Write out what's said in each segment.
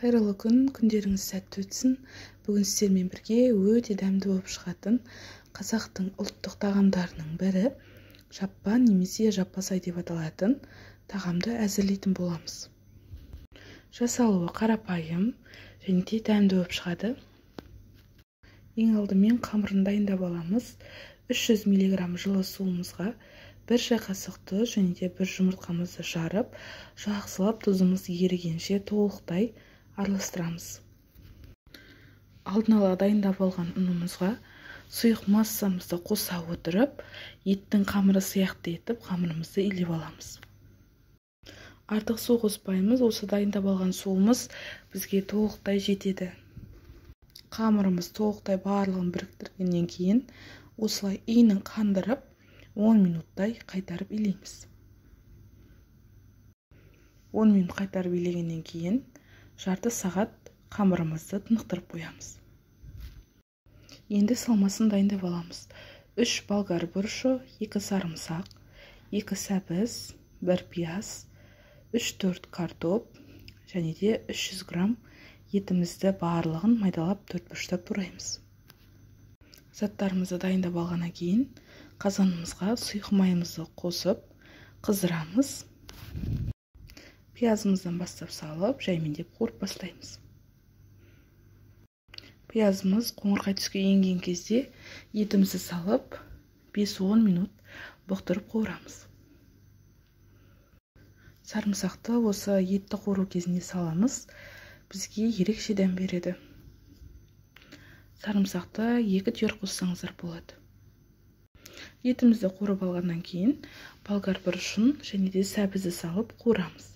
Қайырлы күн, күндеріңіз сәтті өтсін. Бүгін сіздермен бірге өте дәмді болып шығатын қазақтың ұлттық тағамдарының бірі жаппа немесе жаппасай деп аталатын тағамды әзірлейтін боламыз. Жасалуы қарапайым және де дәмді болып шығады. Ең алдымен қамырын дайындап аламыз. 300 мг жылы суымызға 1 шай қасық тұз және де 1 жұмыртқамызды жарып, жақсылап тұзымыз ерігенше толықтай араластырамыз. Алдын ала дайындап алған ұнымызға сұйық массамызды қоса отырып, еттің қамыры сияқты етіп қамырымызды илеп аламыз. Артық су қоспаймыз, осы дайындап алған суымыз бізге толықтай жетеді. Қамырымыз толықтай барлығын біріктіргеннен кейін осылай иінін қандырып, 10 минуттай қайтарып илейміз. 10 минут қайтарып илегеннен кейін жарты сағат қамырымызды тынықтырып қоямыз. Енді салмасын дайындап аламыз. 3 болгар бұрышы, 2 сарымсақ, 2 сәбіз, 1 пияз, 3-4 картоп және де 300 грамм етімізді барлығын майдалап төрт бұрыштап тураймыз. Заттарымызды дайындап алғаннан кейін қазанымызға сұйық майымызды қосып қыздырамыз. Пиязымыздан бастап салып, жаймендеп қуырып бастаймыз. Пиязымыз қоңырқай түске енген кезде етімізді салып, 5-10 минут бұқтырып қуырамыз. Сарымсақты осы етті қуыру кезінде саламыз, бізге ерекше дәм береді. Сарымсақты 2 түйір қоссаңыздар болады. Етімізді қуырып алғаннан кейін болгар бұрышын және де сәбізді салып қуырамыз.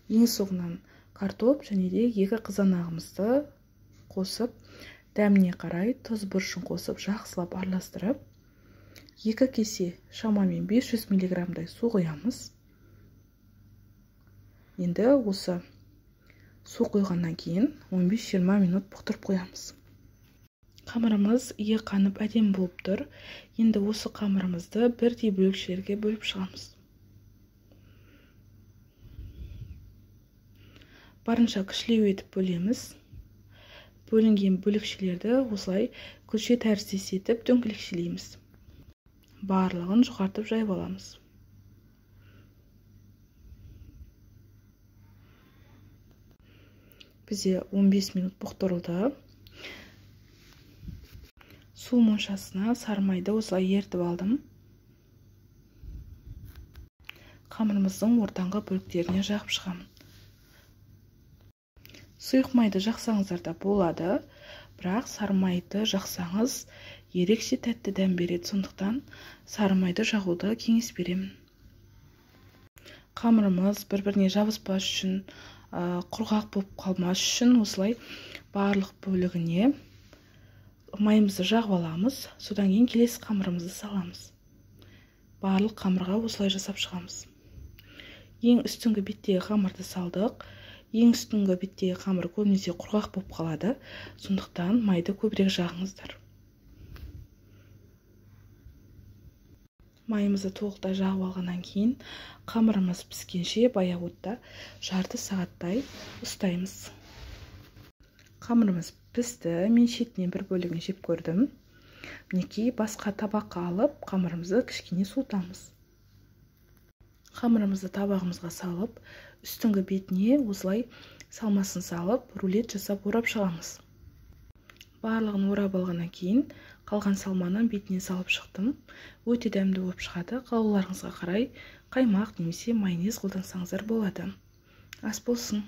Ең соңынан картоп және де 2 қызанағымызды қосып, дәміне қарай тұз бұрышын қосып жақсылап араластырып, 2 кесе шамамен 500 миллиграммдай су құямыз. Енді осы су құйғаннан кейін 15-20 минут бұқтырып қоямыз. Қамырымыз иі қанып әдемі болып тұр. Енді осы қамырымызды бірдей бөлікшелерге бөліп шығамыз. Барынша кішілеу етіп бөлеміз. Бөлінген бөлікшелерді осылай күлше тәріздес етіп дөңгелекшелейміз. Барлығын жұқартып жайып аламыз. Бізде 15 минут бұқтырылды. Су моншасына сары майды осылай ерітіп алдым. Қамырымыздың ортаңғы бөліктеріне жағып шығамын. Сұйық майды жақсаңыздар да болады, бірақ сары майды жақсаңыз ерекше тәтті дәм береді, сондықтан сары майды жағуды кеңес беремін. Қамырымыз бір-біріне жабыспас үшін, құрғақ болып қалмас үшін осылай барлық бөлігіне майымызды жағып аламыз. Содан кейін келесі қамырымызды саламыз. Барлық қамырға осылай жасап шығамыз. Ең үстіңгі беттегі қамырды салдық. Ең үстіңгі беттегі қамыр көбінесе құрғақ болып қалады, сондықтан майды көбірек жағыңыздар. Майымызды толықтай жағып алғаннан кейін қамырымыз піскенше баяу отта жарты сағаттай ұстаймыз. Қамырымыз пісті, мен шетінен бір бөлігін жеп көрдім. Мінекей басқа табаққа алып, қамырымызды кішкене суытамыз. Қамырымызды табағымызға салып, үстіңгі бетіне осылай салмасын салып, рулет жасап орап шығамыз. Барлығын орап алғаннан кейін қалған салманы бетіне салып шықтым. Өте дәмді болып шығады. Қалауларыңызға қарай қаймақ немесе майонез қолдансаңыздар болады. Ас болсын.